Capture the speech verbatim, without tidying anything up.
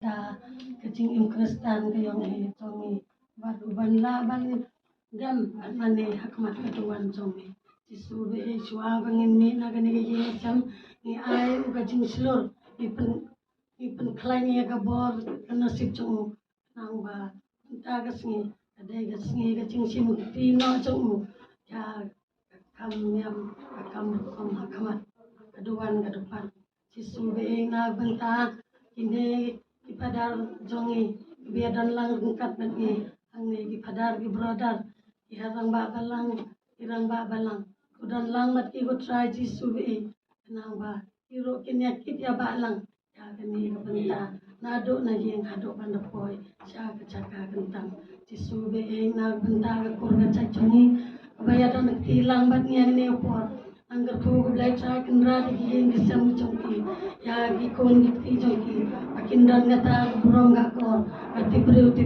Ka jingim Khristan ka jong i jong i bad u ban lah ban gam bad mane ha khmat ka duwan jong i. Jisu bad i shuwa ba ngin mih na kane ka ïing ka sem ngi ai u ka jingshlur, ngi pyn ngi pynkhlaiñ ïa ka bor ka nasib jong u. Nang ba mynta ka sngi ka dei ka sngi ka jingshim kti noh jong u. Ïa ka kam niam ka kam rukom ha khmat ka duwan ka dupan. Jisu bad i na bynta kine ki phadar jong i ki ba ïa don lang ryngkat bad ngi hangne ki phadar ki brother ki rangbah balang ki rangbah balang. Ko don lang bad ki ko Trai Jisu bad i. Nang ba ki ruh kin ïa kit ïa ba lang ïa kane ka bynta naduh na ïing haduh ban da poi sha ka jaka kyntang. Jisu bad i na bynta ka kur ka jait jong i ba ïa don kti lang bad ngi hangne por. Nang kyrkhu ko Blei Trai Kynrad ïa ki ïing ki sem jong ki, ïa ki khun ki kti jong ki ba kin don kata ka burom ka kor ka tip briew tip